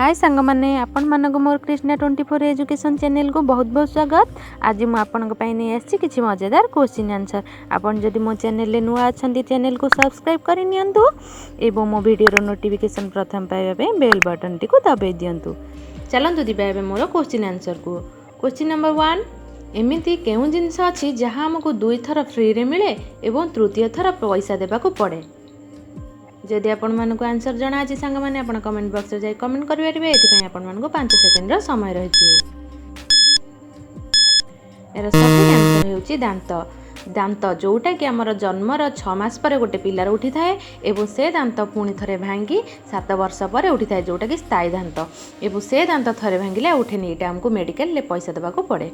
ହାଏ ସାଙ୍ଗମାନେ, ଆପଣମାନଙ୍କୁ ମୋର କ୍ରିଷ୍ଣା 24 ଏଜୁକେସନ୍ ଚ୍ୟାନେଲକୁ ବହୁତ ବହୁତ ସ୍ୱାଗତ। ଆଜି ମୁଁ ଆପଣଙ୍କ ପାଇଁ ନେଇ ଆସିଛି କିଛି ମଜାଦାର କୋଶ୍ଚିନ୍ ଆନ୍ସର୍। ଆପଣ ଯଦି ମୋ ଚ୍ୟାନେଲରେ ନୂଆ ଅଛନ୍ତି, ଚ୍ୟାନେଲକୁ ସବସ୍କ୍ରାଇବ୍ କରିନିଅନ୍ତୁ ଏବଂ ମୋ ଭିଡ଼ିଓର ନୋଟିଫିକେସନ୍ ପ୍ରଥମ ପାଇବା ପାଇଁ ବେଲ୍ ବଟନ୍ଟିକୁ ଦବାଇ ଦିଅନ୍ତୁ। ଚାଲନ୍ତୁ ଯିବା ଏବେ ମୋର କୋଶ୍ଚିନ୍ ଆନ୍ସର୍କୁ। କୋଶ୍ଚିନ୍ ନମ୍ବର 1, ଏମିତି କେଉଁ ଜିନିଷ ଅଛି ଯାହା ଆମକୁ ଦୁଇଥର ଫ୍ରିରେ ମିଳେ ଏବଂ ତୃତୀୟ ଥର ପଇସା ଦେବାକୁ ପଡ଼େ? ଯଦି ଆପଣମାନଙ୍କୁ ଆନ୍ସର୍ ଜଣା ଅଛି ସାଙ୍ଗମାନେ, ଆପଣ କମେଣ୍ଟ ବକ୍ସରେ ଯାଇ କମେଣ୍ଟ କରିପାରିବେ। ଏଥିପାଇଁ ଆପଣମାନଙ୍କୁ 5 ସେକେଣ୍ଡର ସମୟ ରହିଛି। ଏହାର ସଠିକ୍ ଆନ୍ସର୍ ହେଉଛି ଦାନ୍ତ। ଦାନ୍ତ ଯେଉଁଟାକି ଆମର ଜନ୍ମର 6 ମାସ ପରେ ଗୋଟେ ପିଲାର ଉଠିଥାଏ ଏବଂ ସେ ଦାନ୍ତ ପୁଣି ଥରେ ଭାଙ୍ଗି 7 ବର୍ଷ ପରେ ଉଠିଥାଏ, ଯେଉଁଟାକି ସ୍ଥାୟୀ ଦାନ୍ତ, ଏବଂ ସେ ଦାନ୍ତ ଥରେ ଭାଙ୍ଗିଲେ ଆଉ ଉଠେନି। ଏଇଟା ଆମକୁ ମେଡ଼ିକାଲରେ ପଇସା ଦେବାକୁ ପଡ଼େ।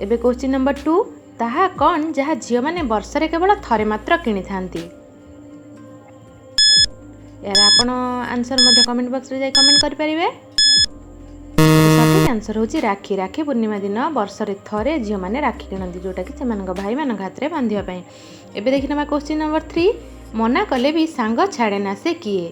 ଏବେ କୋଶ୍ଚିନ୍ ନମ୍ବର 2, ତାହା କ'ଣ ଯାହା ଝିଅମାନେ ବର୍ଷରେ କେବଳ ଥରେ ମାତ୍ର କିଣିଥାନ୍ତି? ଏହାର ଆପଣ ଆନ୍ସର୍ ମଧ୍ୟ କମେଣ୍ଟ ବକ୍ସରେ ଯାଇ କମେଣ୍ଟ କରିପାରିବେ। ସଠିକ୍ ଆନ୍ସର୍ ହେଉଛି ରାକ୍ଷୀ। ରାକ୍ଷୀ ପୂର୍ଣ୍ଣିମା ଦିନ ବର୍ଷରେ ଥରେ ଝିଅମାନେ ରାକ୍ଷୀ କିଣନ୍ତି, ଯେଉଁଟାକି ସେମାନଙ୍କ ଭାଇମାନଙ୍କ ହାତରେ ବାନ୍ଧିବା ପାଇଁ। ଏବେ ଦେଖିନେବା କୋଶ୍ଚିନ୍ ନମ୍ବର 3, ମନା କଲେ ବି ସାଙ୍ଗ ଛାଡ଼େ ନା, ସେ କିଏ?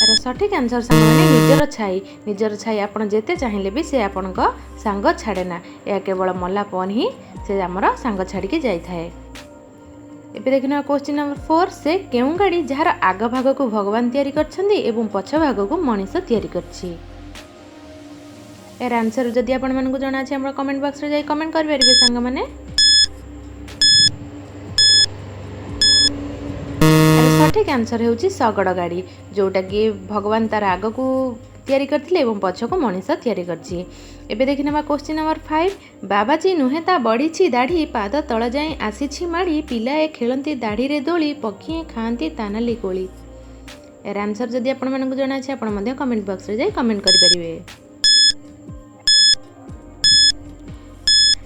ଏହାର ସଠିକ୍ ଆନ୍ସର୍ ସାଙ୍ଗମାନେ, ନିଜର ଛାଇ। ନିଜର ଛାଇ ଆପଣ ଯେତେ ଚାହିଁଲେ ବି ସେ ଆପଣଙ୍କ ସାଙ୍ଗ ଛାଡ଼େ ନା। ଏହା କେବଳ ମଲା ପରେ ହିଁ ସେ ଆମର ସାଙ୍ଗ ଛାଡ଼ିକି ଯାଇଥାଏ। ଏବେ ଦେଖିନେବା କୋଶ୍ଚିନ୍ ନମ୍ବର 4, ସେ କେଉଁ ଗାଡ଼ି ଯାହାର ଆଗ ଭାଗକୁ ଭଗବାନ ତିଆରି କରିଛନ୍ତି ଏବଂ ପଛ ଭାଗକୁ ମଣିଷ ତିଆରି କରିଛି? ଏହାର ଆନ୍ସର୍ ଯଦି ଆପଣମାନଙ୍କୁ ଜଣା ଅଛି, ଆପଣ କମେଣ୍ଟ ବକ୍ସରେ ଯାଇ କମେଣ୍ଟ କରିପାରିବେ ସାଙ୍ଗମାନେ। ଏହାର ସଠିକ୍ ଆନ୍ସର୍ ହେଉଛି ଶଗଡ଼ ଗାଡ଼ି, ଯେଉଁଟାକି ଭଗବାନ ତାର ଆଗକୁ ତିଆରି କରିଥିଲେ ଏବଂ ପଛକୁ ମଣିଷ ତିଆରି କରିଛି। ଏବେ ଦେଖିନେବା କୋଶ୍ଚିନ୍ ନମ୍ବର 5, ବାବାଜୀ ନୁହେଁ ତା ବଢ଼ିଛି ଦାଢ଼ି, ପାଦ ତଳ ଯାଏଁ ଆସିଛି ମାଡ଼ି, ପିଲାଏ ଖେଳନ୍ତି ଦାଢ଼ିରେ ଦୋଳି, ପକ୍ଷୀଏ ଖାଆନ୍ତି ତା ନାଲି କୋଳି। ଏହାର ଆନ୍ସର୍ ଯଦି ଆପଣମାନଙ୍କୁ ଜଣା ଅଛି, ଆପଣ ମଧ୍ୟ କମେଣ୍ଟ ବକ୍ସରେ ଯାଇ କମେଣ୍ଟ କରିପାରିବେ।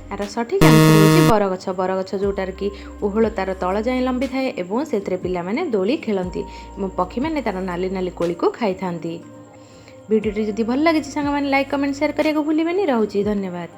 ଏହାର ସଠିକ୍ ଆନ୍ସର୍ ହେଉଛି ବରଗଛ। ବରଗଛ ଯେଉଁଟାରେ କି ଓହଳ ତାର ତଳ ଯାଏଁ ଲମ୍ବିଥାଏ ଏବଂ ସେଥିରେ ପିଲାମାନେ ଦୋଳି ଖେଳନ୍ତି ଏବଂ ପକ୍ଷୀମାନେ ତାର ନାଲି ନାଲି କୋଳିକୁ ଖାଇଥାନ୍ତି। ଭିଡ଼ିଓଟି ଯଦି ଭଲ ଲାଗିଛି ସାଙ୍ଗମାନେ, ଲାଇକ୍, କମେଣ୍ଟ, ସେୟାର କରିବାକୁ ଭୁଲିବେନି। ରହୁଛି, ଧନ୍ୟବାଦ।